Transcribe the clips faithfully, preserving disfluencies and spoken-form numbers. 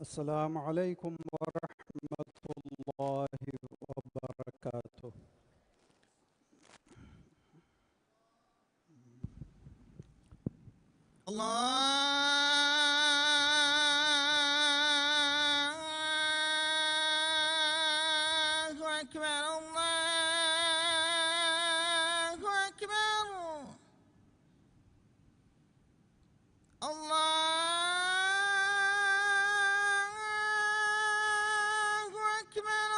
السلام عليكم ورحمة الله وبركاته. الله أكبر، الله أكبر. الله أكبر،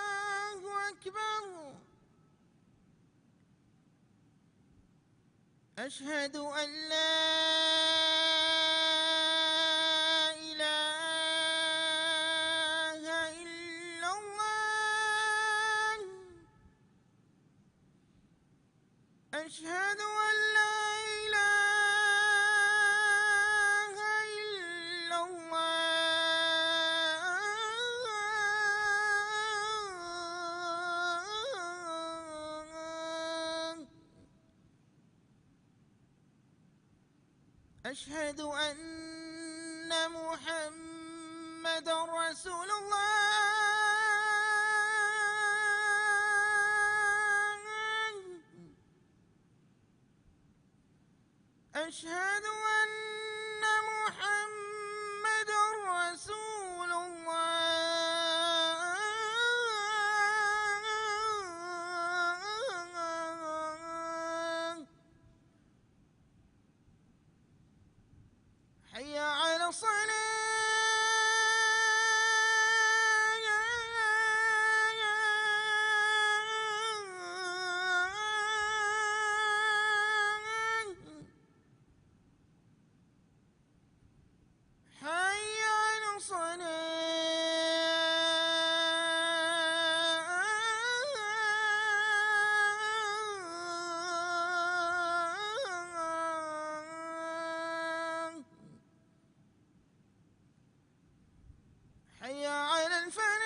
الله أكبر. أشهد أن لا إله إلا الله. أشهد أن لا إله إلا الله. أشهد أن محمدا رسول الله. أشهد أن محمدا رسول الله. حي على الصلاة. حي على الصلاة. حي على الفلاح.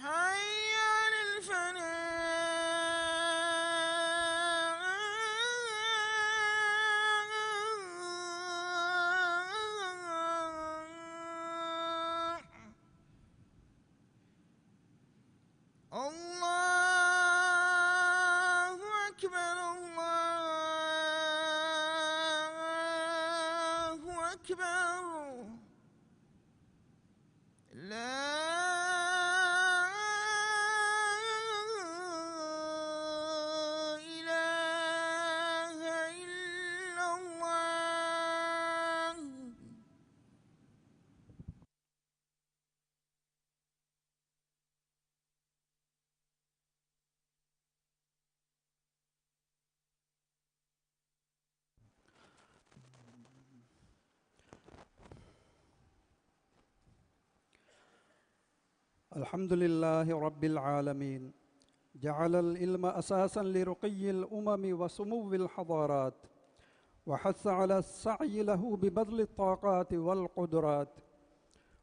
حي على الفلاح. الله أكبر، الله أكبر. لا إله إلا الله. الحمد لله رب العالمين. جعل العلم أساسا لرقي الأمم وسمو الحضارات، وحث على السعي له ببذل الطاقات والقدرات.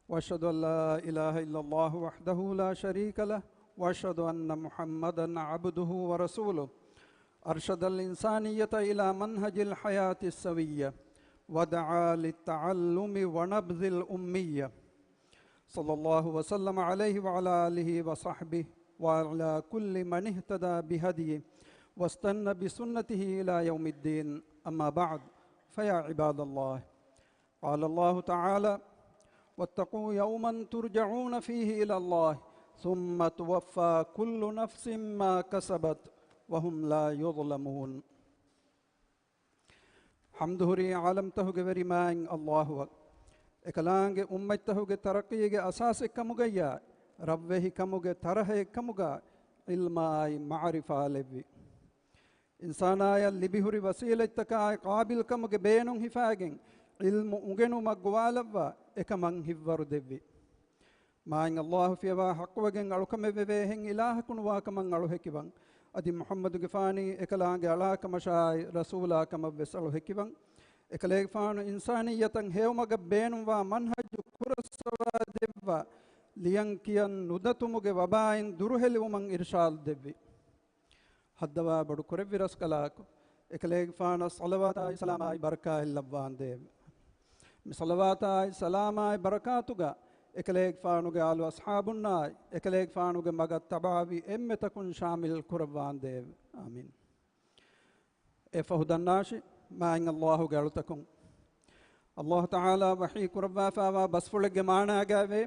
وأشهد أن لا إله إلا الله وحده لا شريك له، وأشهد أن محمدا عبده ورسوله. أرشد الإنسانية إلى منهج الحياة السوية، ودعا للتعلم ونبذ الأمية. صلى الله وسلم عليه وعلى آله وصحبه وعلى كل من اهتدى بهديه واستن بسنته إلى يوم الدين. أما بعد، فيا عباد الله، قال الله تعالى: واتقوا يوما ترجعون فيه إلى الله ثم توفى كل نفس ما كسبت وهم لا يظلمون. ޙަމްދު ހުރީ ޢާލަމްތަހުގެ ވެރި މާތް ﷲ އަށް. އެކަލާނގެ އުއްމަތްތަހުގެ ތަރައްޤީގެ އަސާސެއްކަމުގައްޔާ، ރަށްވެހިކަމުގެ ތަރަހައެއްކަމުގަ ޢިލްމާއި މަޢުރިފާ ލެއްވި. އިންސާނާޔަށް ލިބިހުރި ވަސީލަތްތަކާއި ޤާބިލްކަމުގެ ބޭނުން ހިފާގެން، ޢިލްމު އުނގެނުމަށް ގޮވާލައްވާ އެކަމަށް ހިތްވަރު ދެއްވި. މާތް ﷲ ފިޔަވާ ޙައްޤުވެގެން އަޅުކަމެއް ވެވޭހެން އިލާހަކު ނުވާކަމަށް އަޅުހެކިވަން. އަދި މުޙައްމަދުގެފާނީ އެކަލާނގެ އަޅާކަމަށާއި ރަސޫލާކަމަށްވެސް އަޅު ހެކިވަން. އެކަލޭގެފާނު އިންސާނިއްޔަތަށް ހެޔޮމަގަށް ބޭނުންވާ މަންހަޖު ކުރައްސަވާ ދެއްވާ، ލިޔަން ކިޔަން ނުދަތުމުގެ ވަބާއިން ދުރުހެލިވުމަށް އިރުޝާދު ދެއްވި. ހައްދަވާ ބޮޑު ކުރެއްވި ރަސްކަލާކޮ، އެކަލޭގެފާނަށް ޞަލަވާތާއި ސަލާމާއި ބަރަކާތް ލައްވާނދޭވެ. މި ޞަލަވާތާއި ސަލާމާއި ބަރަކާތުގަ އެކަލޭގެފާނުގެ އާލު އަޞްޙާބުންނާއި، އެކަލޭގެފާނުގެ މަގަށް ތަބަޢަވި އެންމެތަކުން ޝާމިލް ކުރައްވާނދޭވެ. އާމީން. އެފަހު ދަންނާށި، މާތް ﷲ ގެ އަޅުތަކުން. ﷲ ތަޢާލާ ވަޙީ ކުރައްވާފައިވާ ބަސްފުޅެއްގެ މާނާގައިވޭ،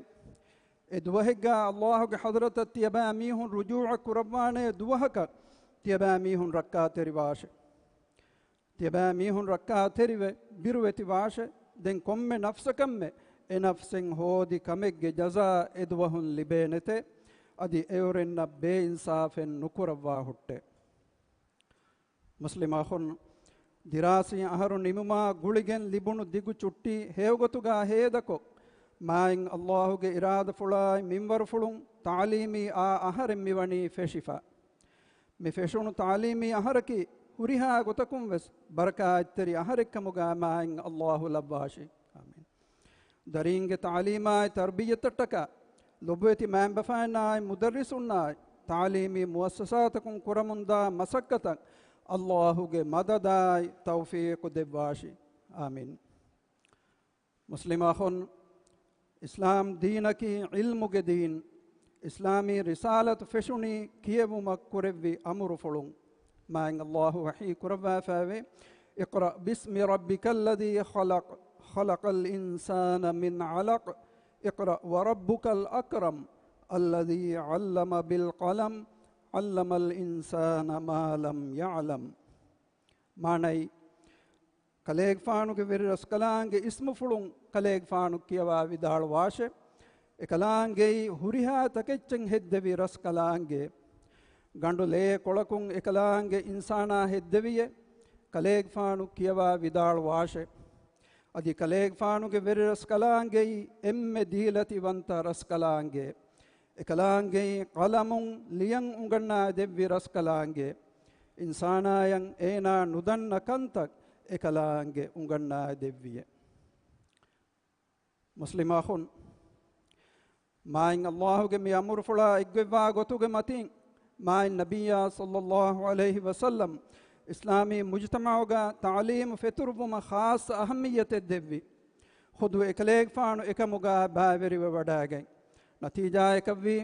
އެ ދުވަހެއްގަ ﷲ ގެ ޙަޟްރަތަށް ތިޔަބައިމީހުން ރުޖޫޢަ ކުރައްވާނޭ ދުވަހަކަށް ތިޔަބައިމީހުން ރައްކާތެރިވާށެ. ތިޔަބައިމީހުން ރައްކާތެރިވެ، ބިރުވެތިވާށެ. ދެން ކޮންމެ ނަފްސަކަށްމެ އެ ނަފްސެއް ހޯދި ކަމެއްގެ ޖަޒާ އެދުވަހުން ލިބޭނެތެ. އަދި އެއުރެންނަށް ބޭއިންސާފެއް ނުކުރައްވާ ހުއްޓެ. މުސްލިމް އަޚުން، ދިރާސީ އަހަރު ނިމުމާ ގުޅިގެން ލިބުނު ދިގު ޗުއްޓީ ހެޔޮގޮތުގަ ހޭދަކޮށް، މާތް ﷲ ގެ އިރާދަފުޅާއި މިންވަރުފުޅުން ތަޢުލީމީ އާ އަހަރެއް މިވަނީ ފެށިފަ. މި ފެށުނު ތަޢުލީމީ އަހަރަކީ ހުރިހާ ގޮތަކުން ވެސް ބަރަކާތްތެރި އަހަރެއްކަމުގަ މާތް ﷲ ލައްވާށި. އާމީން. ދަރީންގެ ތަޢުލީމާއި ތަރްބިއްޔަތަށްޓަކާ ލޮބުވެތި މައިންބަފައިންނާއި މުދައްރިސުންނާއި ތަޢުލީމީ މުއައްސަސާތަކުން ކުރަމުންދާ މަސައްކަތަށް ﷲ ގެ މަދަދާއި ތައުފީޤު ދެއްވާށި. އާމީން. މުސްލިމް އަޚުން، އިސްލާމް ދީނަކީ ޢިލްމުގެ ދީން. އިސްލާމީ ރިސާލަތު ފެށުނީ ކިޔެވުމަށް ކުރެއްވި އަމުރުފުޅުން. މާތް ﷲ ވަޙީ ކުރައްވާފައިވޭ، اقرأ باسم ربك الذي خلق، خلق الإنسان من علق، اقرأ وربك الأكرم، الذي علم بالقلم، علم الإنسان ما لم يعلم. މާނައީ، ކަލޭގެފާނުގެ ވެރިރަސްކަލާނގެ އިސްމުފުޅުން ކަލޭގެފާނު ކިޔަވާ ވިދާޅުވާށެ. އެކަލާނގެއީ ހުރިހާ ތަކެއްޗެއް ހެއްދެވި ރަސްކަލާނގެ. ގަނޑު ލޭ ކޮޅަކުން އެކަލާނގެ އިންސާނާ ހެއްދެވިއޭ، ކަލޭގެފާނު ކިޔަވާ ވިދާޅުވާށެ. އަދި ކަލޭގެފާނުގެ ވެރިރަސްކަލާނގެއީ އެންމެ ދީލަތިވަންތަ ރަސްކަލާނގެ. އެކަލާނގެއީ ޤަލަމުން ލިޔަން އުނގަންނާ ދެއްވި ރަސްކަލާނގެ. އިންސާނާޔަށް އޭނާ ނުދަންނަ ކަންތައް އެކަލާނގެ އުނގަންނާ ދެއްވިއޭ. މުސްލިމް އަޚުން، މާތް ﷲ ގެ މި އަމުރުފުޅާ އެއްގޮތްވާ ގޮތުގެ މަތީން، މާތް ނަބިއްޔާ ޞައްލައްލާހު ޢަލައިހި ވަސައްލަމް އިސްލާމީ މުޖުތަމަޢުގަ ތަޢުލީމު ފެތުރުއްވުމަށް ޚާއްޞަ އަހައްމިއްޔަތެއް ދެއްވި. ޚުދު އެކަލޭގެފާނު އެކަމުގަ ބައިވެރިވެވަޑައިގަތް. ނަތީޖާއަކަށްވީ،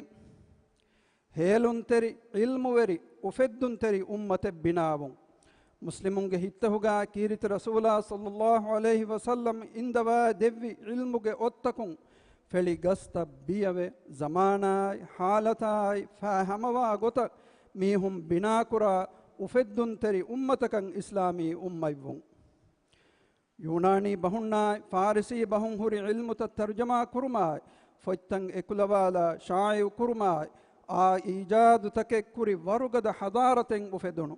ހޭލުންތެރި، ޢިލްމުވެރި، އުފެއްދުންތެރި އުއްމަތެއް ބިނާވުން. މުސްލިމުންގެ ހިތްތަހުގަ ކީރިތި ރަސޫލާ ޞައްލައްލާހު ޢަލައިހި ވަސައްލަމް އިންދަވާ ދެއްވި ޢިލްމުގެ އޮށްތަކުން ފެޅި ގަސްތައް ބިޔަވެ، ޒަމާނާއި ޙާލަތާއި ފާހަމަވާ ގޮތަށް މީހުން ބިނާކުރާ އުފެއްދުންތެރި އުއްމަތަކަށް އިސްލާމީ އުއްމަތްވުން. ޔޫނާނީ ބަހުންނާއި ފާރިސީ ބަހުން ހުރި ޢިލްމުތައް ތަރުޖަމާ ކުރުމާއި، ފޮތްތައް އެކުލަވާލާ ޝާއިޢު ކުރުމާއި، އާ އީޖާދުތަކެއް ކުރި ވަރުގަދަ ޙަޟާރަތެއް އުފެދުނު.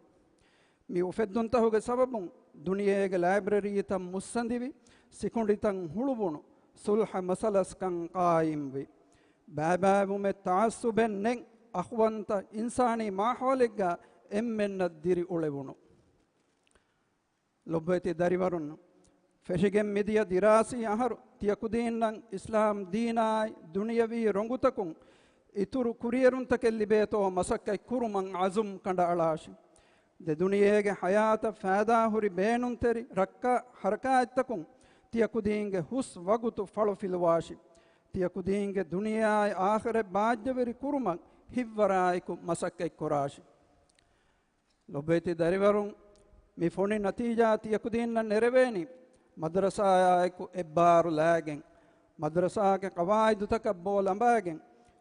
މި އުފެއްދުންތަހުގެ ސަބަބުން ދުނިޔޭގެ ލައިބްރަރީތައް މުއްސަނދިވި، ސިކުނޑިތައް ހުޅުވުނު، ޞުލްޙަ މަސަލަސްކަން ޤާއިމްވި. ބައިބައިވުމެއް ތަޢައްޞުބެއް ނެތް، އަޚުވަންތަ އިންސާނީ މާހައުލެއްގަ އެންމެންނަށް ދިރިއުޅެވުނު. ލޮބުވެތި ދަރިވަރުން، ފެށިގެން މިދިޔަ ދިރާސީ އަހަރު ތިޔަކުދީންނަށް އިސްލާމް ދީނާއި ދުނިޔަވީ ރޮނގުތަކުން އިތުރު ކުރިއެރުންތަކެއް ލިބޭތޯ މަސައްކަތް ކުރުމަށް ޢަޒުމް ކަނޑައަޅާށި. ދެ ދުނިޔޭގެ ޙަޔާތަށް ފައިދާހުރި ބޭނުންތެރި ރައްކާ ޙަރަކާތްތަކުން ތިޔަކުދީންގެ ހުސް ވަގުތު ފަޅު ފިލުވާށި. ތިޔަކުދީންގެ ދުނިޔެއާއި އާޚިރަތް ބާއްޖަވެރި ކުރުމަށް ހިތްވަރާއެކު މަސައްކަތް ކުރާށި. ލޮބުވެތި ދަރިވަރުން، މި ފޮނި ނަތީޖާ ތިޔަކުދީންނަށް ނެރެވޭނީ، މަދްރަސާއާއެކު އެއްބާރު ލައިގެން، މަދްރަސާގެ ޤަވާޢިދުތަކަށް ބޯ ލަނބާގެން،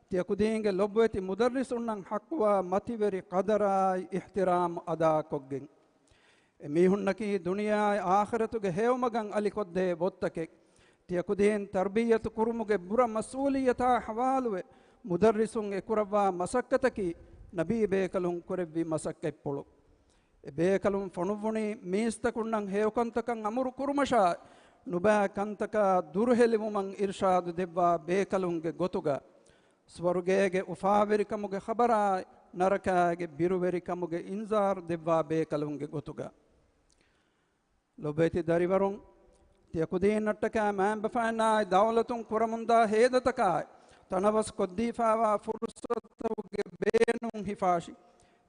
ތިޔަކުދީންގެ ލޮބުވެތި މުދައްރިސުންނަށް ޙައްޤުވާ މަތިވެރި ޤަދަރާއި އިޙްތިރާމް އަދާކޮށްގެން. އެމީހުންނަކީ ދުނިޔެއާއި އާޚިރަތުގެ ހެޔޮމަގަށް އަލިކޮށްދޭ ބޮއްތަކެއް. ތިޔަކުދީން ތަރްބިއްޔަތު ކުރުމުގެ ބުރަ މަސްއޫލިއްޔަތާ ޙަވާލުވެ، މުދައްރިސުން އެކުރައްވާ މަސައްކަތަކީ ނަބީ ބޭކަލުން ކުރެއްވި މަސައްކަތްޕުޅު. އެ ބޭކަލުން ފޮނުއްވުނީ މީސްތަކުންނަށް ހެޔޮކަންތަކަށް އަމުރު ކުރުމަށާ، ނުބައި ކަންތަކާ ދުރުހެލިވުމަށް އިރްޝާދު ދެއްވާ ބޭކަލުންގެ ގޮތުގަ. ސުވަރުގޭގެ އުފާވެރިކަމުގެ ޚަބަރާއި، ނަރަކާގެ ބިރުވެރިކަމުގެ އިންޒާރު ދެއްވާ ބޭކަލުންގެ ގޮތުގަ. ލޮބުވެތި ދަރިވަރުން، ތިޔަ ކުދީންނަށްޓަކާ މާތްބަފައިންނާއި ދައުލަތުން ކުރަމުންދާ ހޭދަތަކާއި ތަނަވަސް ކޮށްދީފާވާ ފުރުސަތުގެ ބޭނުން ހިފާށި.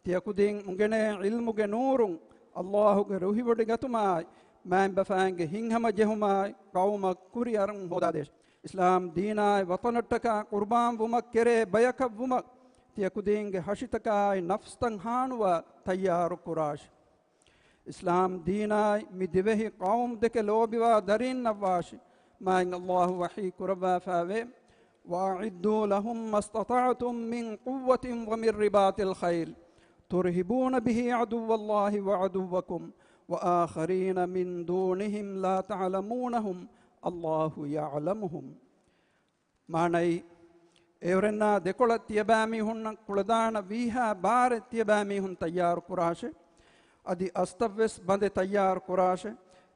ތިޔަ ކުދީން އުނގެނޭ ޢިލްމުގެ ނޫރުން، އައްލާހުގެ ރުހިވޮޑިގަތުމާއި، މާތްބަފައިންގެ ހިތްހަމަޖެހުމާއި، ޤައުމަށް ކުރިއަރަން ހޯދާދޭށި. އިސްލާމް ދީނާއި ވަޠަނަށްޓަކާ ޤުރުބާން ވުމަށް ކެރޭ ބަޔަކަށް ވުމަށް، ތިޔަ ކުދީންގެ ހަށިތަކާއި ނަފްސްތައް ހާނުވާ ތައްޔާރު ކުރާށި. އިސްލާމް ދީނާއި މި ދިވެހި ޤައުމު ދެކެ ލޯބިވާ ދަރީންނަށްވާށި، މާތް އައްލާހު ވަޙީ ކުރައްވާފައިވޭ، وأعدوا لهم ما استطعتم من قوة ومن رباط الخيل ترهبون به عدو الله وعدوكم وآخرين من دونهم لا تعلمونهم الله يعلمهم. މާނައީ، އެއުރެންނާ ދެކޮޅަށް ތިޔަބައިމީހުންނަށް ކުޅަދާނަ ވީހާ ބާރެއް ތިޔަބައިމީހުން ތައްޔާރު ކުރާށޭ. އަދި އަސްތައްވެސް ބަނދެއް ތައްޔާރު ކުރާށޭ.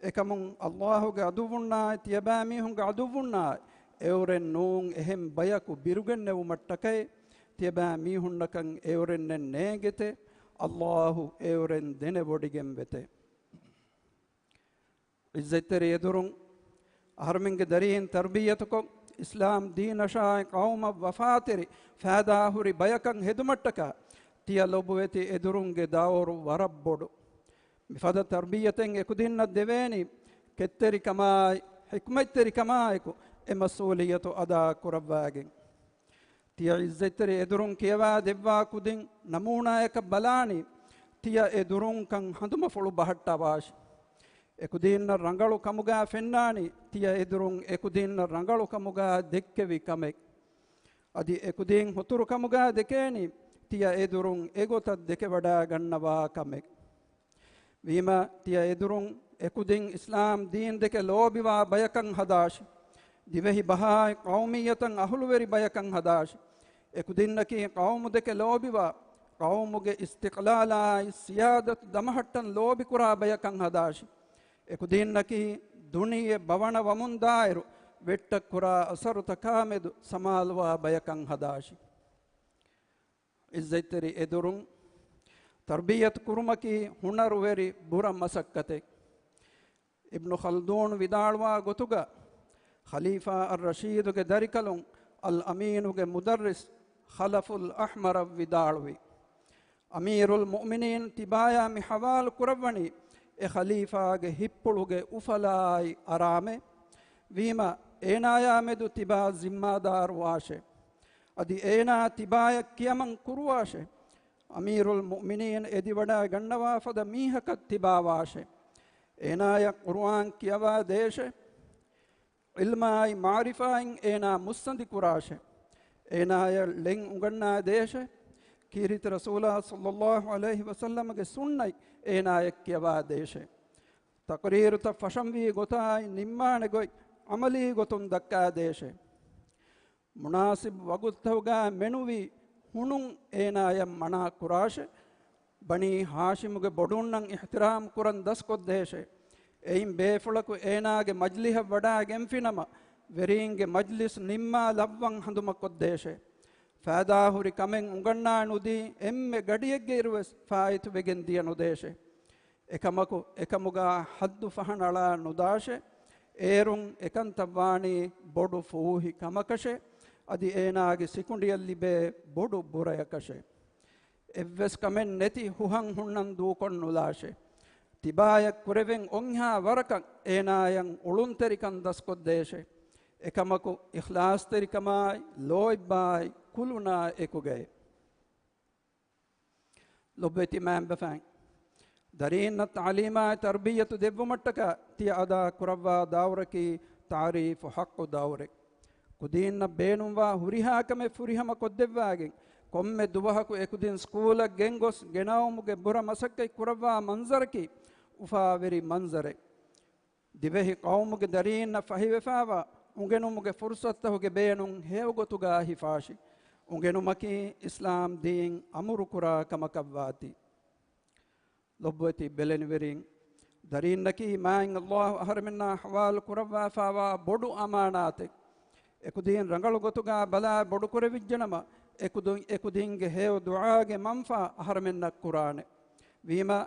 އެކަމުން އައްލާހުގެ ޢަދުއްވުންނާއި ތިޔަބައިމީހުންގެ ޢަދުއްވުންނާއި އެއުރެން ނޫން އެހެން ބަޔަކު ބިރުގެންނެވުމަށްޓަކައި، ތިޔަބައިމީހުންނަކަށް އެއުރެންނެއް ނޭނގެތޭ. އައްލާހު އެއުރެން ދެނެވޮޑިގެންވެތޭ. ޢިއްޒަތްތެރި އެދުރުން، އަހަރުމެންގެ ދަރީން ތަރުބިއްޔަތުކޮށް، އިސްލާމް ދީނަށާއި ޤައުމަށް ވަފާތެރި، ފައިދާހުރި ބަޔަކަށް ހެދުމަށްޓަކާ، ތިޔަ ލޮބުވެތި އެދުރުންގެ ދައުރު ވަރަށް ބޮޑު. މިފަދަ ތަރުބިއްޔަތެއް އެކުދިންނަށް ދެވޭނީ، ކެތްތެރިކަމާއި، ޙިކްމަތްތެރިކަމާއެކު އެ މަސްއޫލިއްޔަތު އަދާ ކުރައްވާގެން. ތިޔަ ޢިއްޒަތްތެރި އެދުރުން ކިޔަވާ ދެއްވާ ކުދިން ނަމޫނާޔަކަށް ބަލާނީ، ތިޔަ އެ ދުރުންކަން ހަނދުމަފުޅު ބަހައްޓަވާށި. އެކުދީންނަށް ރަނގަޅު ކަމުގާ ފެންނާނީ، ތިޔަ އެދުރުން އެކުދީންނަށް ރަނގަޅު ކަމުގާ ދެއްކެވި ކަމެއް. އަދި އެކުދީން ހުތުރު ކަމުގާ ދެކޭނީ، ތިޔަ އެދުރުން އެގޮތަށް ދެކެވަޑާގަންނަވާ ކަމެއް. ވީމާ، ތިޔަ އެދުރުން އެކުދިން އިސްލާމް ދީން ދެކެ ލޯބިވާ ބަޔަކަށް ހަދާށި. ދިވެހި ބަހާއި ޤައުމިއްޔަތަށް އަހުލުވެރި ބަޔަކަށް ހަދާށި. އެކުދިންނަކީ ޤައުމު ދެކެ ލޯބިވާ، ޤައުމުގެ އިސްތިޤްލާލާއި ސިޔާދަތު ދަމަހައްޓަން ލޯބިކުރާ ބަޔަކަށް ހަދާށި. އެކުދިންނަކީ ދުނިޔެ ބަވަނަވަމުންދާއިރު ވެއްޓަށްކުރާ އަސަރުތަކާމެދު ސަމާލުވާ ބަޔަކަށް ހަދާށި. ޢިއްޒަތްތެރި އެދުރުން، ތަރުބިއްޔަތު ކުރުމަކީ ހުނަރުވެރި ބުރަ މަސައްކަތެއް. އިބްނު ޚަލްދޫން ވިދާޅުވާ ގޮތުގަ، ޚަލީފާ އައްރަޝީދުގެ ދަރިކަލުން އަލްއަމީނުގެ މުދައްރިސް ޚަލަފުލް އަޙްމަރަށް ވިދާޅުވި، އަމީރުލް މުއުމިނީން ތިބާޔާ މި ޙަވާލު ކުރައްވަނީ އެ ޚަލީފާގެ ހިތްޕުޅުގެ އުފަލާއި އަރާމެއް. ވީމަ، އޭނާޔާ މެދު ތިބާ ޒިންމާދާރު ވާށޭ. އަދި އޭނާ ތިބާޔަށް ކިޔަމަން ކުރުވާށޭ. އަމީރުލް މުއުމިނީން އެދިވަޑައިގަންނަވާ ފަދަ މީހަކަށް ތިބާ ވާށޭ. އޭނާޔަށް ޤުރުއާން ކިޔަވާ ދޭށޭ. ޢިލްމާއި މަޢުރިފާއިން އޭނާ މުއްސަނދި ކުރާށޭ. އޭނާޔަށް ޅެން އުނގަންނާ ދޭށޭ. ކީރިތި ރަސޫލާ ޞައްލައްލާހު ޢަލައިހި ވަސައްލަމަގެ ސުންނަތް އޭނާޔަށް ކިޔަވާ ދޭށޭ. ތަޤްރީރުތައް ފަށަންވީ ގޮތާއި ނިންމާނެ ގޮތް ޢަމަލީ ގޮތުން ދައްކާ ދޭށޭ. މުނާސިބު ވަގުތުތަކުގާ މެނުވީ ހުނުން އޭނާޔަށް މަނާ ކުރާށޭ. ބަނީ ހާޝިމުގެ ބޮޑުންނަށް އިޙްތިރާމް ކުރަން ދަސްކޮށްދޭށޭ. އެއިން ބޭފުޅަކު އޭނާގެ މަޖްލިހަށް ވަޑާގެންފިނަމަ، ވެރީންގެ މަޖްލިސް ނިންމާލައްވަން ހަނދުމަކޮށްދޭށޭ. ފައިދާހުރި ކަމެއް އުނގަންނާ ނުދީ، އެންމެ ގަޑިއެއްގައިރުވެސް ފާއިތުވެގެން ދިޔަ ނުދޭށޭ. އެކަމަކު، އެކަމުގާ ޙައްދު ފަހަނަޅާ ނުދާށޭ. އޭރުން އެކަންތައް ވާނީ ބޮޑު ފޫހި ކަމަކަށޭ. އަދި އޭނާގެ ސިކުނޑިއަށް ލިބޭ ބޮޑު ބުރަޔަކަށޭ. އެއްވެސް ކަމެއް ނެތި ހުހަން ހުންނަން ދޫކޮށް ނުލާށޭ. ތިބާޔަށް ކުރެވެން އޮންހާ ވަރަކަށް އޭނާޔަށް އުޅުންތެރިކަން ދަސްކޮށްދޭށޭ. އެކަމަކު، އިޚްލާޞްތެރިކަމާއި، ލޯތްބާއި، ކުލުނާ އެކުގައި. ލޮބުވެތި މައިންބަފައިން، ދަރީންނަށް ތަޢުލީމާއި ތަރުބިއްޔަތު ދެއްވުމަށްޓަކާ ތިޔަ އަދާ ކުރައްވާ ދައުރަކީ ތަޢުރީފު ޙައްޤު ދައުރެއް. ކުދީންނަށް ބޭނުންވާ ހުރިހާ ކަމެއް ފުރިހަމަ ކޮށްދެއްވާގެން، ކޮންމެ ދުވަހަކު އެކުދިން ސްކޫލަށް ގެންގޮސް ގެނައުމުގެ ބުރަ މަސައްކަތް ކުރައްވާ މަންޒަރަކީ އުފާވެރި މަންޒަރެއް. ދިވެހި ޤައުމުގެ ދަރީންނަށް ފަހިވެފާވާ އުނގެނުމުގެ ފުރުޞަތުތަކުގެ ބޭނުން ހެޔޮގޮތުގާ ހިފާށި. އުނގެނުމަކީ އިސްލާމް ދީން އަމުރުކުރާ ކަމަކަށްވާތީ. ލޮބުވެތި ބެލެނިވެރިން، ދަރީންނަކީ މާތް ﷲ އަހަރެމެންނާ ޙަވާލު ކުރައްވާފާވާ ބޮޑު އަމާނާތެއް. އެކުދީން ރަނގަޅު ގޮތުގާ ބަލާ ބޮޑުކުރެވިއްޖެނަމަ، އެކުދިން، އެކުދިންގެ ހެޔޮ ދުޢާގެ މަންފާ އަހަރެމެންނަށް ކުރާނެ. ވީމާ،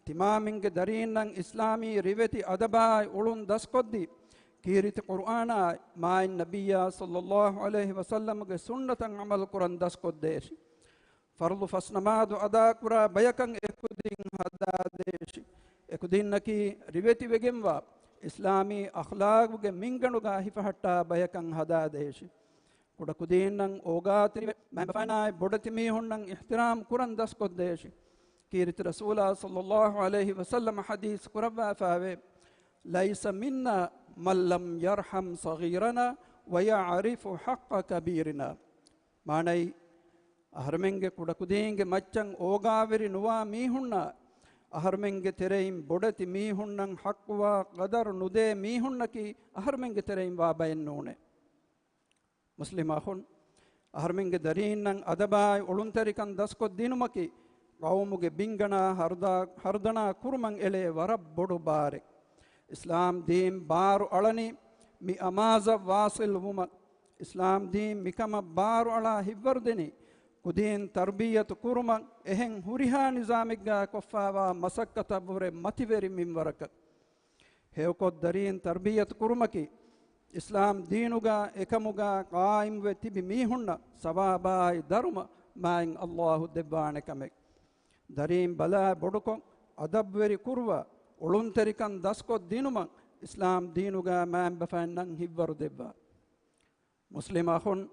ތިމާމިންގެ ދަރީންނަށް އިސްލާމީ ރިވެތި އަދަބާއި އުޅުން ދަސްކޮށްދީ، ކީރިތި ޤުރުއާނާއި މާތް ނަބިއްޔާ ޞައްލައްލާހު ޢަލައިހި ވަސައްލަމްގެ ސުންނަތަށް ޢަމަލު ކުރަން ދަސްކޮށްދޭށި. ފަރުޟު ފަސް ނަމާދު އަދާކުރާ ބަޔަކަށް އެކުދިން ހަދާދޭށި. އެކުދިންނަކީ ރިވެތިވެގެންވާ އިސްލާމީ އަޚްލާގުގެ މިންގަނޑުގަ ހިފަހައްޓާ ބަޔަކަށް ހަދާދޭށި. ކުޑަކުދީންނަށް އޯގާތެރިވެ، މައިންބަފައިންނާއި ބޮޑެތި މީހުންނަށް އިޙްތިރާމް ކުރަން ދަސްކޮށްދޭށި. ކީރިތި ރަސޫލާ ޞައްލައްލާހު ޢަލައިހި ވަސައްލަމަ ޙަދީޘް ކުރައްވާފައިވޭ، "ليس منا من لم يرحم صغيرنا ويعرف حق كبيرنا." މާނައީ، އަހަރެމެންގެ ކުޑަކުދީންގެ މައްޗަށް އޯގާވެރި ނުވާ މީހުންނާ، އަހަރެމެންގެ ތެރެއިން ބޮޑެތި މީހުންނަށް ޙައްޤުވާ ޤަދަރު ނުދޭ މީހުންނަކީ އަހަރެމެންގެ ތެރެއިން ވާ ބައެއް ނޫނޭ. މުސްލިމް އަޚުން، އަހަރެމެންގެ ދަރީންނަށް އަދަބާއި އުޅުންތެރިކަން ދަސްކޮށްދިނުމަކީ، ޤައުމުގެ ބިންގަނޑާ ހަރުދާ-، ހަރުދަނާ ކުރުމަށް އެޅޭ ވަރަށް ބޮޑު ބާރެއް. އިސްލާމް ދީން ބާރު އަޅަނީ މި އަމާޒަށް ވާޞިލް ވުމަށް. އިސްލާމް ދީން މިކަމަށް ބާރު އަޅާ ހިތްވަރުދެނީ، ކުދީން ތަރްބިއްޔަތު ކުރުމަށް އެހެން ހުރިހާ ނިޒާމެއްގަ ކޮށްފައިވާ މަސައްކަތަށްވުރެ މަތިވެރި މިންވަރަކަށް. ހެޔޮކޮށް ދަރީން ތަރްބިއްޔަތު ކުރުމަކީ، އިސްލާމް ދީނުގަ އެކަމުގަ ޤާއިމްވެ ތިބި މީހުންނަށް ސަވާބާއި ދަރުމަ މާތް ﷲ ދެއްވާނެ ކަމެއް. ދަރީން ބަލާ ބޮޑުކޮށް، އަދަބުވެރި ކުރުވާ، އުޅުންތެރިކަން ދަސްކޮށް ދިނުމަށް އިސްލާމް ދީނުގަ މާތް ބަފައިންނަށް ހިތްވަރު ދެއްވާ. މުސްލިމް އަޚުން،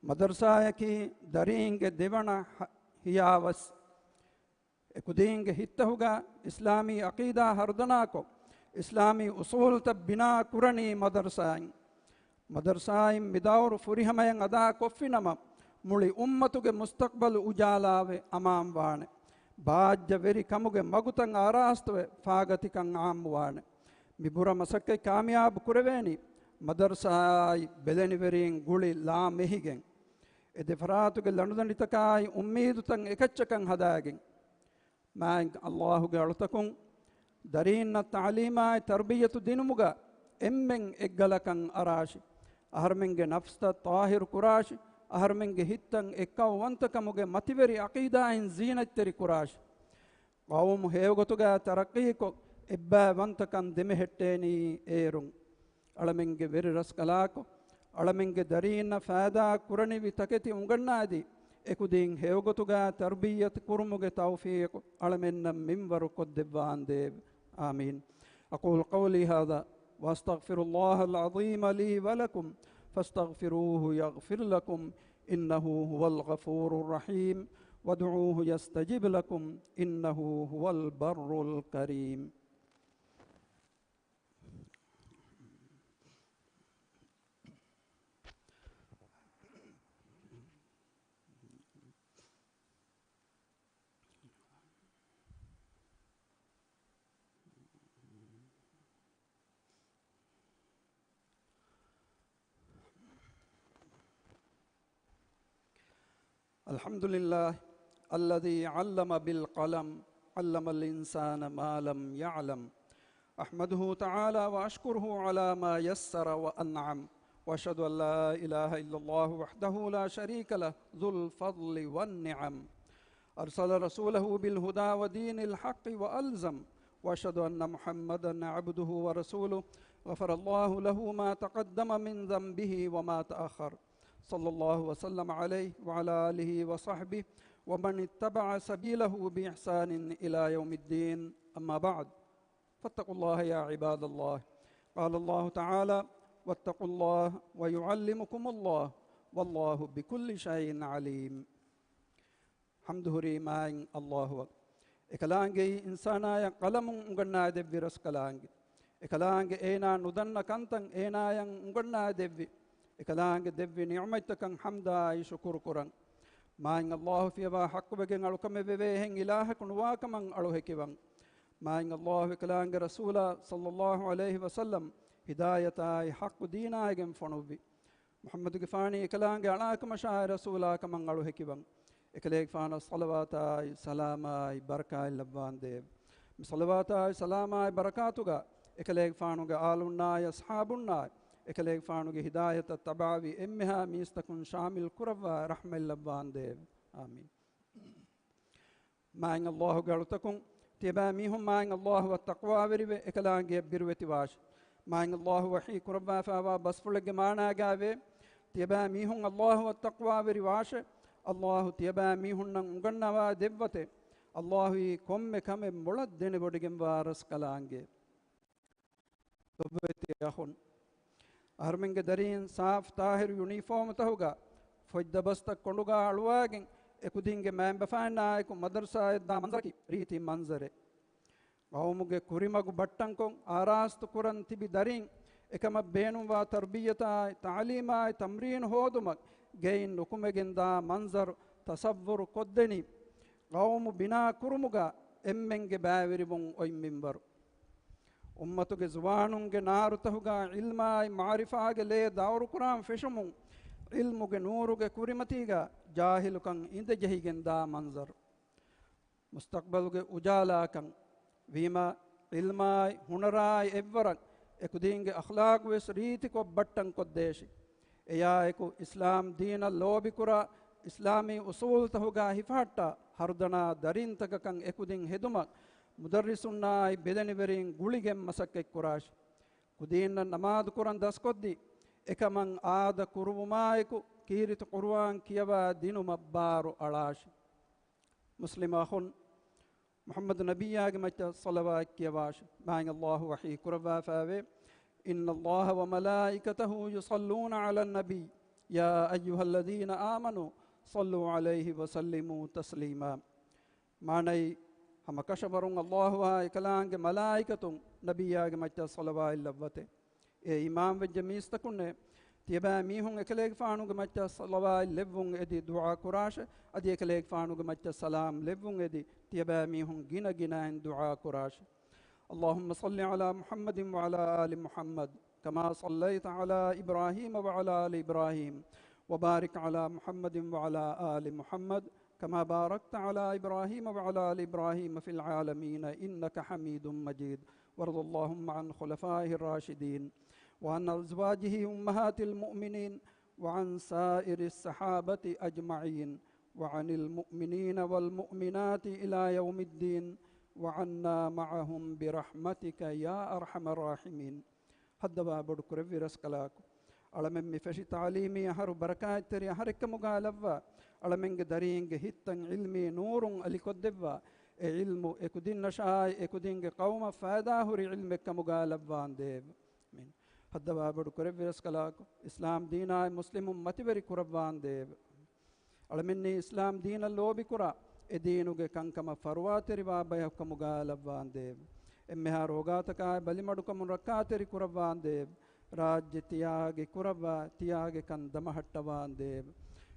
މަދަރުސާއަކީ ދަރީންގެ ދެވަނަ ހަ-، ހިޔާވަސް. އެކުދީންގެ ހިތްތަހުގަ އިސްލާމީ ޢަޤީދާ ހަރުދަނާކޮށް، އިސްލާމީ އުޞޫލުތައް ބިނާ ކުރަނީ މަދަރުސާއިން. މަދަރުސާއިން މި ދައުރު ފުރިހަމަޔަށް އަދާ ކޮށްފިނަމަ، މުޅި އުއްމަތުގެ މުސްތަޤްބަލު އުޖާލާވެ އަމާންވާނެ. ބާއްޖަވެރި ކަމުގެ މަގުތައް އާރާސްތުވެ ފާގަތިކަން ޢާއްމުވާނެ. މި ބުރަ މަސައްކަތް ކާމިޔާބު ކުރެވޭނީ، މަދަރުސާއާއި ބެލެނިވެރީން ގުޅި ލާމެހިގެން. އެ ދެފަރާތުގެ ލަނޑުދަނޑިތަކާއި އުއްމީދުތައް އެކައްޗަކަށް ހަދާގެން. މާތް ﷲ ގެ އަޅުތަކުން ދަރީންނަށް ތަޢުލީމާއި ތަރްބިއްޔަތު ދިނުމުގަ އެންމެން އެއްގަލަކަށް އަރާށި. އަހަރުމެންގެ ނަފްސްތައް ޠާހިރު ކުރާށި. އަހަރުމެންގެ ހިތްތައް އެއްކައުވަންތަކަމުގެ މަތިވެރި ޢަޤީދާއިން ޒީނަތްތެރި ކުރާށި. ޤައުމު ހެޔޮގޮތުގަ ތަރައްޤީކޮށް، އެއްބައިވަންތަކަން ދެމެހެއްޓޭނީ އޭރުން. އަޅަމެންގެ ވެރި ރަސްކަލާކޮ، އަޅަމެންގެ ދަރީންނަށް ފައިދާ ކުރަނިވި ތަކެތި އުނގަންނާދީ، އެކުދީން ހެޔޮގޮތުގަ ތަރްބިއްޔަތު ކުރުމުގެ ތައުފީޤު އަޅަމެންނަށް މިންވަރު ކޮށްދެއްވާނދޭވެ. آمين. أقول قولي هذا وأستغفر الله العظيم لي ولكم فاستغفروه يغفر لكم إنه هو الغفور الرحيم وادعوه يستجب لكم إنه هو البر الكريم. الحمد لله الذي علم بالقلم، علم الإنسان ما لم يعلم. أحمده تعالى وأشكره على ما يسر وأنعم، وأشهد أن لا إله إلا الله وحده لا شريك له ذو الفضل والنعم، أرسل رسوله بالهدى ودين الحق وألزم، وأشهد أن محمدا عبده ورسوله، غفر الله له ما تقدم من ذنبه وما تأخر، صلى الله وسلم عليه وعلى آله وصحبه ومن اتبع سبيله بإحسان إلى يوم الدين. أما بعد، فاتقوا الله يا عباد الله. قال الله تعالى: واتقوا الله ويعلمكم الله والله بكل شيء عليم. ޙަމްދު ހުރީ މާތް ﷲ އަށް. އެކަލާނގެއީ އިންސާނާޔަށް ޤަލަމުން އުނގަންނާދެއްވި ރަސްކަލާނގެ. އެކަލާނގެ އޭނާ ނުދަންނަ ކަންތައް އޭނާޔަށް އުނގަންނާދެއްވި. އެކަލާނގެ ދެއްވި ނިޢުމަތްތަކަށް ޙަމްދާއި ޝުކުރު ކުރަން. މާތް ﷲ ފިޔަވާ ޙައްޤުވެގެން އަޅުކަމެއް ވެވޭހެން އިލާހަކު ނުވާކަމަށް އަޅު ހެކިވަން. މާތް ﷲ އެކަލާނގެ ރަސޫލާ ޞައްލައްލާހު ޢަލައިހި ވަސައްލަމް ހިދާޔަތާއި ޙައްޤު ދީނާއިގެން ފޮނުއްވި. މުޙައްމަދުގެފާނީ އެކަލާނގެ އަޅާކަމަށާއި ރަސޫލާކަމަށް އަޅު ހެކިވަން. އެކަލޭގެފާނަށް ޞަލަވާތާއި ސަލާމާއި ބަރަކާތް ލައްވާނދޭވެ. މި ޞަލަވާތާއި ސަލާމާއި ބަރަކާތުގަ އެކަލޭގެފާނުގެ އާލުންނާއި އަޞްޙާބުންނާއި އެކަލޭގެފާނުގެ ހިދާޔަތަށް ތަބާވި އެންމެހާ މީސްތަކުން ޝާމިލް ކުރައްވާ ރަޙްމަތްލައްވާނދޭވެ. އާމީން. މާތް ﷲ ގެ އަޅުތަކުން، ތިޔަބައިމީހުން މާތް ﷲ އަށް ތަޤްވާވެރިވެ، އެކަލާނގެއަށް ބިރުވެތިވާށި. މާތް ﷲ ވަޙީ ކުރައްވާފައިވާ ބަސްފުޅެއްގެ މާނާގައިވޭ، ތިޔަބައިމީހުން ﷲ އަށް ތަޤްވާވެރިވާށެ. ﷲ ތިޔަބައިމީހުންނަށް އުނގަންނަވާ ދެއްވަތެ. ﷲ އީ ކޮންމެ ކަމެއް މޮޅަށް ދެނެވޮޑިގެންވާ ރަސްކަލާނގެ. ލޮބުވެތި އަޚުން، އަހަރުމެންގެ ދަރީން ސާފް ތާހިރު ޔުނީފޯމުތަހުގަ ފޮތްދަބަސްތައް ކޮނޑުގަ އަޅުވާގެން އެކުދީންގެ މައިންބަފައިންނާއެކު މަދަރުސާއަށް ދާ މަންޒަރަކީ ރީތި މަންޒަރެއް. ޤައުމުގެ ކުރިމަގު ބައްޓަންކޮށް އާރާސްތު ކުރަން ތިބި ދަރީން އެކަމަށް ބޭނުންވާ ތަރްބިއްޔަތާއި ތަޢުލީމާއި ތަމްރީނު ހޯދުމަށް ގެއިން ނުކުމެގެން ދާ މަންޒަރު ތަޞައްވުރު ކޮށްދެނީ ޤައުމު ބިނާ ކުރުމުގަ އެންމެންގެ ބައިވެރިވުން އޮތް މިންވަރު. އުއްމަތުގެ ޒުވާނުންގެ ނާރުތަހުގަ ޢިލްމާއި މަޢުރިފާގެ ލޭ ދައުރުކުރާން ފެށުމުން، ޢިލްމުގެ ނޫރުގެ ކުރިމަތީގަ ޖާހިލުކަން އިނދެޖެހިގެން ދާ މަންޒަރު. މުސްތަޤްބަލުގެ އުޖާލާކަން ވީމާ، ޢިލްމާއި ހުނަރާއި އެއްވަރަށް އެކުދީންގެ އަޚްލާޤުވެސް ރީތިކޮށް ބައްޓަން ކޮށްދޭށި. އެއާއެކު، އިސްލާމް ދީނަށް ލޯބިކުރާ، އިސްލާމީ އުޞޫލުތަހުގަ ހިފަހައްޓާ، ހަރުދަނާ ދަރިންތަކަކަށް އެކުދިން ހެދުމަށް، މުދައްރިސުންނާއި ބެލެނިވެރިން ގުޅިގެން މަސައްކަތްކުރާށި. ކުދީންނަށް ނަމާދު ކުރަން ދަސްކޮށްދީ، އެކަމަށް އާދަ ކުރުވުމާއެކު، ކީރިތި ޤުރުއާން ކިޔަވާ ދިނުމަށް ބާރު އަޅާށި. މުސްލިމް އަޚުން، މުޙައްމަދު ނަބިއްޔާގެ މައްޗަށް ޞަލަވާތް ކިޔަވާށި. މާތް ﷲ ވަޙީ ކުރައްވާފައިވޭ، إن الله وملائكته يصلون على النبي يا أيها الذين آمنوا صلوا عليه وسلموا تسليما. މާނައީ، ހަމަ ކަށަވަރުން ﷲ އާއި އެކަލާނގެ މަލާއިކަތުން ނަބިއްޔާގެ މައްޗަށް ޞަލަވާތް ލައްވަތެ. އޭ އީމާންވެއްޖެ މީސްތަކުންނޭ! ތިޔަބައިމީހުން އެކަލޭގެފާނުގެ މައްޗަށް ޞަލަވާތް ލެއްވުން އެދި ދުޢާ ކުރާށެ، އަދި އެކަލޭގެފާނުގެ މައްޗަށް ސަލާމް ލެއްވުން އެދި ތިޔަބައިމީހުން ގިނަ ގިނައިން ދުޢާ ކުރާށެ. اللهم صل على محمد وعلى آل محمد كما صليت على إبراهيم وعلى آل إبراهيم وبارك على محمد وعلى آل محمد كما باركت على إبراهيم وعلى آل إبراهيم في العالمين إنك حميد مجيد. وارض اللهم عن خلفائه الراشدين وعن أزواجه أمهات المؤمنين وعن سائر الصحابة أجمعين وعن المؤمنين والمؤمنات إلى يوم الدين وعنا معهم برحمتك يا أرحم الراحمين. ހައްދަވާ ބޮޑު ކުރެއްވި ރަސްކަލާކޮ، އަޅަމެން މި ފެށި ތަޢުލީމީ އަހަރު ބަރަކާތްތެރި އަހަރެއްކަމުގަ ލައްވާ، އަޅަމެންގެ ދަރީންގެ ހިތްތައް ޢިލްމީ ނޫރުން އަލިކޮށްދެއްވާ، އެ ޢިލްމު އެކުދިންނަށާއި އެކުދިންގެ ޤައުމަށް ފައިދާހުރި ޢިލްމެއްކަމުގަ ލައްވާނދޭވެ. އާމީން. ހައްދަވާ ބޮޑު ކުރެއްވި ރަސްކަލާކޮ، އިސްލާމް ދީނާއި މުސްލިމުން މަތިވެރި ކުރައްވާނދޭވެ. އަޅަމެންނީ އިސްލާމް ދީނަށް ލޯބިކުރާ، އެ ދީނުގެ ކަންކަމަށް ފަރުވާތެރިވާ ބަޔަކުކަމުގަ ލައްވާނދޭވެ. އެންމެހާ ރޯގާތަކާއި ބަލިމަޑުކަމުން ރައްކާތެރި ކުރައްވާނދޭވެ. ރާއްޖެ ތިޔާގި ކުރައްވާ، ތިޔާގި ކަން ދަމަހައްޓަވާނދޭވެ.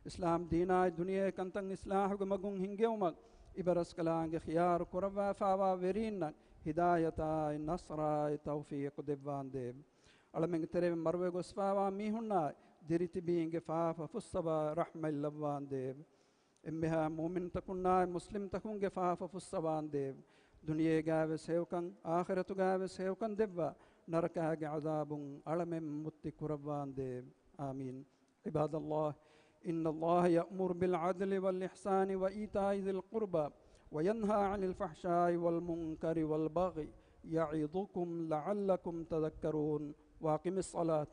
އިސްލާމް ދީނާއި ދުނިޔެ ކަންތައް އިސްލާހުގެ މަގުން ހިންގެވުމަށް އިބަރަސްކަލާނގެ ޚިޔާރު ކުރައްވާފާވާ ވެރީންނަށް ހިދާޔަތާއި ނަޞްރާއި ތައުފީޤު ދެއްވާނދޭވެ. އަޅަމެންގެ ތެރެއިން މަރުވެ ގޮސްފާވާ މީހުންނާއި ދިރިތިބީންގެ ފާފަ ފުއްސަވާ ރަޙްމަތް ލައްވާނދޭވެ. އެންމެހާ މުއުމިންތަކުންނާއި މުސްލިމްތަކުންގެ ފާފަ ފުއްސަވާނދޭވެ. ދުނިޔޭގައިވެސް ހެޔޮކަން، އާޚިރަތުގައިވެސް ހެޔޮކަން ދެއްވާ، ނަރަކާގެ ޢަޛާބުން އަޅަމެން މުއްތި ކުރައްވާނދޭވެ. އާމީން. عباد الله، إن الله يأمر بالعدل والإحسان وإيتاء ذي القربى وينهى عن الفحشاء والمنكر والبغي يعظكم لعلكم تذكرون. وأقم الصلاة.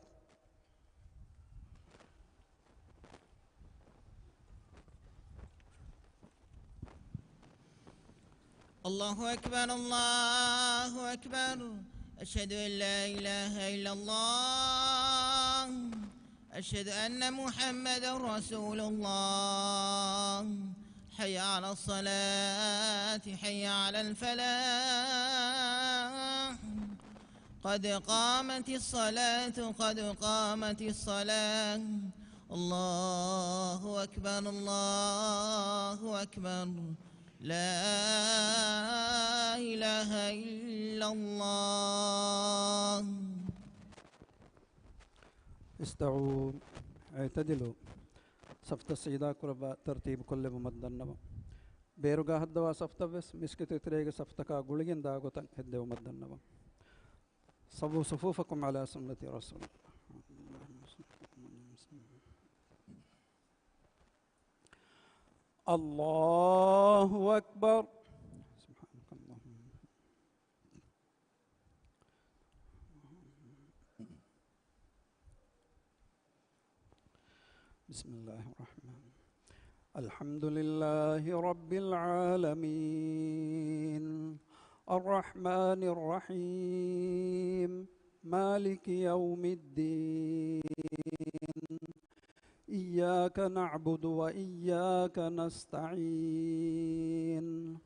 الله أكبر، الله أكبر. أشهد أن لا إله إلا الله. أشهد أن محمدا رسول الله. حي على الصلاة، حي على الفلاح. قد قامت الصلاة، قد قامت الصلاة. الله أكبر، الله أكبر. لا إله إلا الله. استووا اعتدلوا. ސަފްތައް ސަޖިދާ ކުރައްވާ ތަރްތީބު ކޮށްލެވުމަށް ދަންނަވަން. ބޭރުގަ ހައްދަވާ ސަފްތައް ވެސް މިސްކިތު އިތުރޭގެ ސަފްތަކާ ގުޅިގެން ދާ ގޮތަށް ހެއްދެވުމަށް ދަންނަވަން. سووا صفوفكم على سنة رسول الله. الله أكبر. سبحانك اللهم. بسم الله الرحمن الرحيم. الحمد لله رب العالمين. الرحمن الرحيم. مالك يوم الدين. إياك نعبد وإياك نستعين.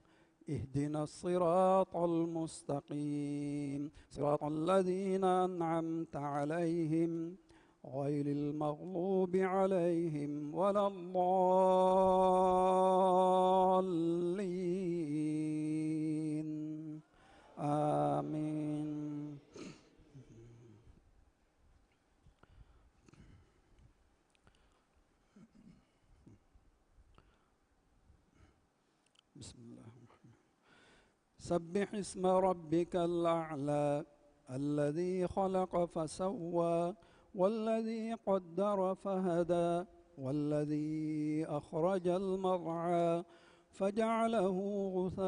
اهدنا الصراط المستقيم. صراط الذين أنعمت عليهم غير المغضوب عليهم ولا الضالين. آمين. بسم الله الرحمن الرحيم. سبح اسم ربك الأعلى الذي خلق فسوى والذي قدر فهدى والذي أخرج المرعى فجعله غثاء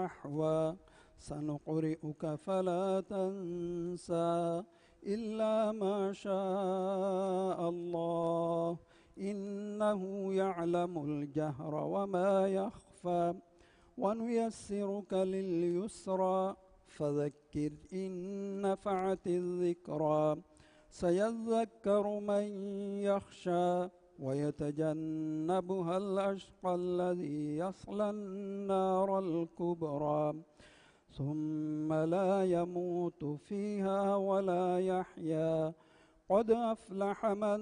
أحوى. سنقرئك فلا تنسى إلا ما شاء الله إنه يعلم الجهر وما يخفى. ونيسرك لليسرى فذكر إن نفعت الذكرى. سيذكر من يخشى ويتجنبها الأشقى الذي يصلى النار الكبرى. ثم لا يموت فيها ولا يحيا. قد أفلح من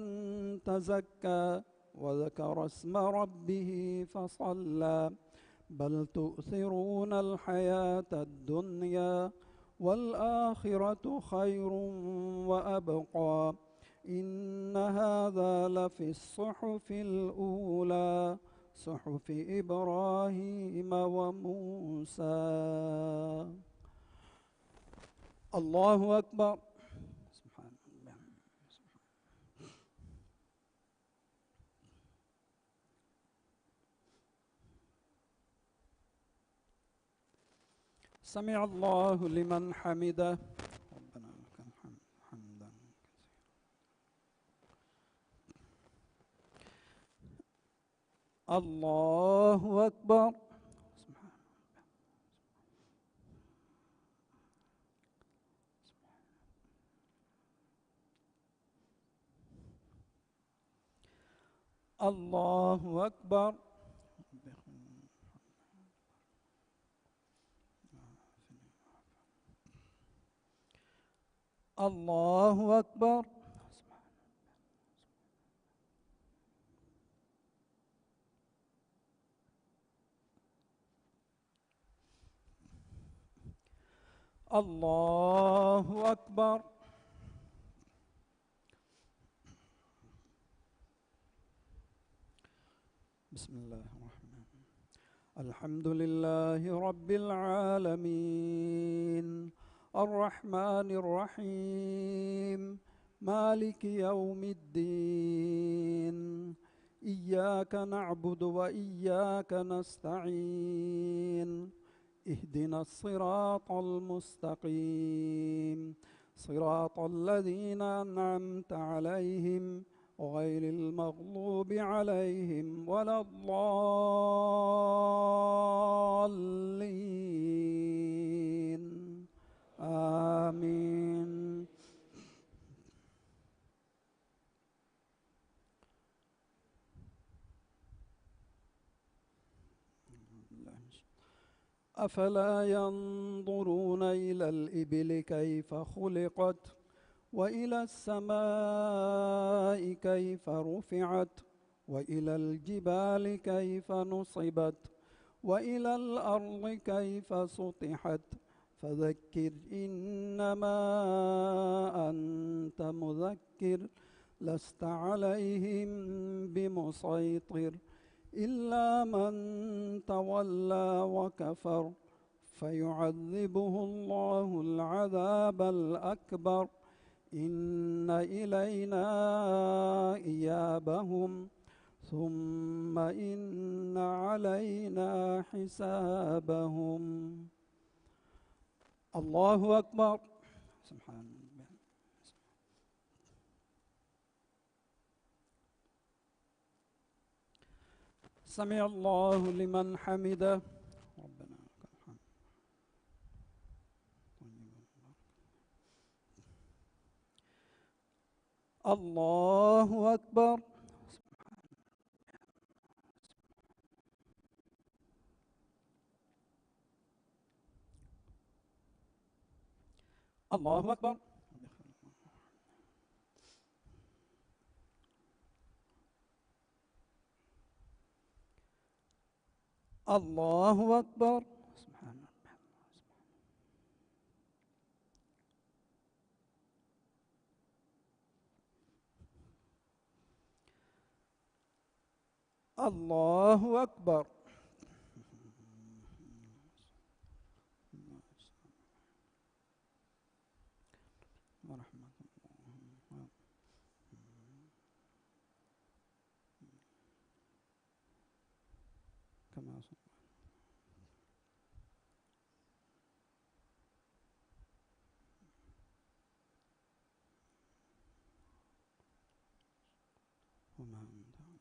تزكى وذكر اسم ربه فصلى. بل تؤثرون الحياة الدنيا والآخرة خير وأبقى. إن هذا لفي الصحف الأولى صحف إبراهيم وموسى. الله أكبر. سبحان الله. سمع الله لمن حمده. ربنا لك الحمد حمدا كثيرا. الله أكبر. الله أكبر. الله أكبر. الله أكبر. بسم الله الرحمن الرحيم. الحمد لله رب العالمين. الرحمن الرحيم. مالك يوم الدين. إياك نعبد وإياك نستعين. اهدنا الصراط المستقيم. صراط الذين أنعمت عليهم غير المغضوب عليهم ولا الضالين. آمين. أفلا ينظرون إلى الإبل كيف خلقت وإلى السماء كيف رفعت وإلى الجبال كيف نصبت وإلى الأرض كيف سطحت فذكر إنما أنت مذكر لست عليهم بمسيطر إلا من تولى وكفر فيعذبه الله العذاب الأكبر إن إلينا إيابهم ثم إن علينا حسابهم. الله أكبر. سبحان الله. سمع الله لمن حمده. ربنا لك الحمد. الله أكبر. الله أكبر. الله أكبر. سبحان الله. الله أكبر. ورحمة الله. كما صلى. وما أنت على.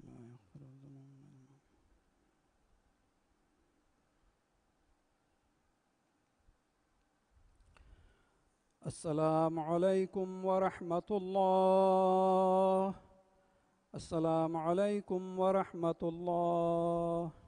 لا يغفر الذنوب إلا. السلام عليكم ورحمة الله. السلام عليكم ورحمة الله.